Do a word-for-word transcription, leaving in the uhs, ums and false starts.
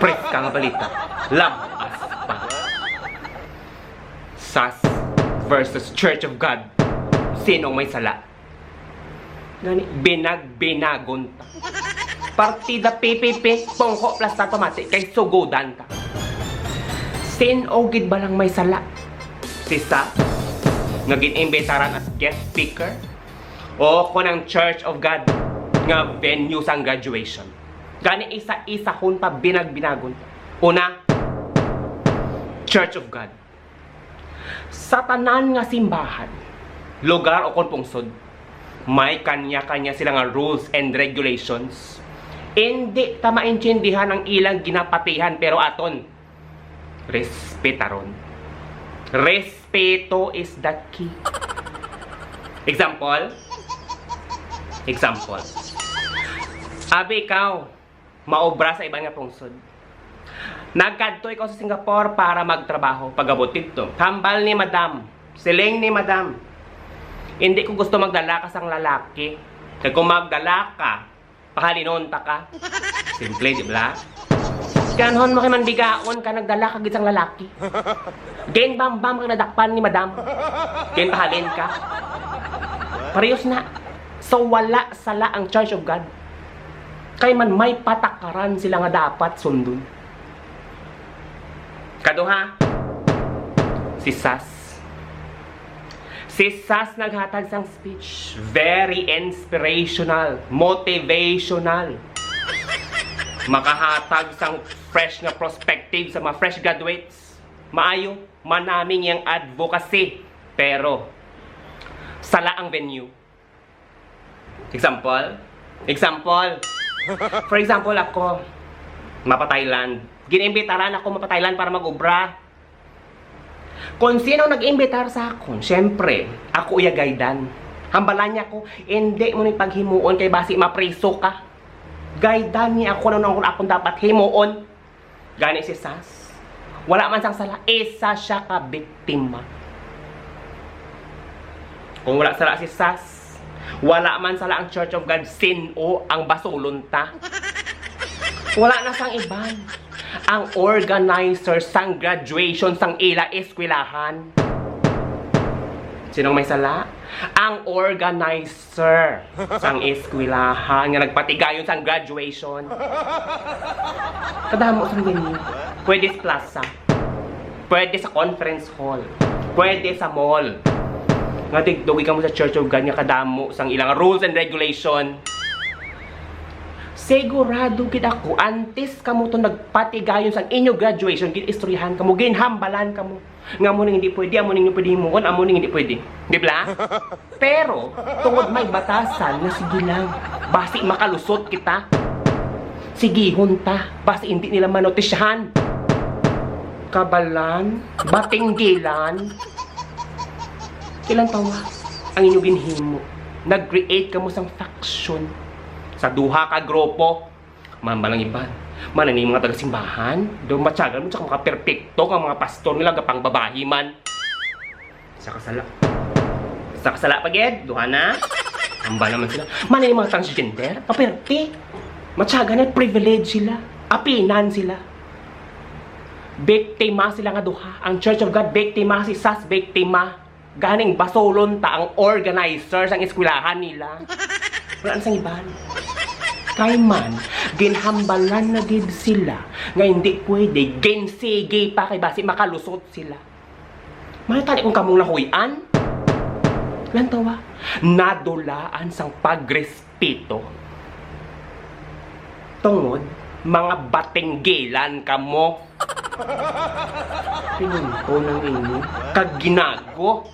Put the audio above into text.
Preska nga balita. Lab-as pa. Sas versus Church of God. Sino ang may sala? Gani, binag-binagon ta. Partida P P P, pungko plastar pamati kay sugodan ta. Sin-o gid ba lang may sala? Si Sas, nga gin-imbitaran as guest speaker? O kon ang Church of God nga venue sang graduation? Gani, isa-isahon pa, binag-binagon ta. Una, Church of God. Sa tanan nga simbahan, lugar o kon pungsod, may kanya-kanya sila nga rules and regulations. Indi ta maintindihan ang ilang ginapatihan, pero aton respetaron. Respeto is the key. Example? Example. Abi ikaw, maobra sa iban nga pungsod. Nagkadto ikaw sa Singapore para magtrabaho. Pag-abot didto, hambal ni madam, siling ni madam, "Hindi ko gusto magdala ka sang lalaki. Kag kung magdala ka, pahalinon ta ka." Simple, di ba? Kanhon mo kay manbigaon ka, nagdala ka gid sang lalaki. Ginbambam ka, nadakpan ni madam. Ginpahalin ka. Parehas na. So, wala sala ang Church of God. Kay man may patakaran sila nga dapat sundon. Kaduha, si Sas. Si Sas naghatag sang speech. Very inspirational, motivational. Makahatag sang fresh nga perspective sa mga fresh graduates. Maayo, manaming yang advocacy. Pero, sala ang venue. Example? Example? For example, ako, mapa-Thailand. Ginimbitaran ako mapa-Thailand para mag-obra. Kung sino nag-imbitar sa akon, syempre, ako iya guidean. Hambalan niya ko, "Hindi mo ni paghimuon kay basi mapriso ka." Guidean niya ako nung akon dapat himuon. Gani si Sas, wala man sang sala, isa siya ka biktima. Kung wala sala si Sas, wala man sala ang Church of God, sin-o ang basulon ta? Wala na sang iban. Ang organizer sang graduation sang ila eskwelahan. Sinong may sala? Ang organizer sang eskwelahan nga nagpatigayon sang graduation. Kadamo sang venue. Pwede sa plaza. Pwede sa conference hall. Pwede sa mall. Nga tigdugi kamo sa Church of God nga kadamo sang ilang rules and regulation. Sigurado gid ako, antes kamo to nagpatigayon sang inyo graduation, gin-istoryahan kamo, ginhambalan kamo. Nga amo ning hindi pwede, amo ning pwede himuon, amo ning hindi pwede. Di ba? Pero, tungod may batasan nga sige lang, basi makalusot kita. Sigihon ta, basi hindi nila manotisyahan. Kabalan, batinggilan. Kilang tawa ang inyo ginhimo. Nag-create kamo sang faction sa duha ka grupo. Mamba lang iban. Manani mga taga-simbahan, daw matyagan mo tsaka makaperpekto nga mga pastor nila, gapang babahi man. Sa kasala. Sa kasala pa gid, duha na. Mamba naman sila. Manani mga transgender, kaperte. Matyagan na privilege sila. Apinan sila. Biktima sila nga duha. Ang Church of God, biktima. Si Sas, biktima. Ganing basulon ta ang organizer sang eskwelahan nila. Wala na sang iban. Kay man, ginhambalan na gid sila nga hindi pwede, ginsigi pa kay basi makalusot sila. May tali kung kamong nahuy-an? Lantawa, nadulaan sang pagres pito. Tungod, mga batinggilan kamo. Pinunto ng inyo. Kag ginago.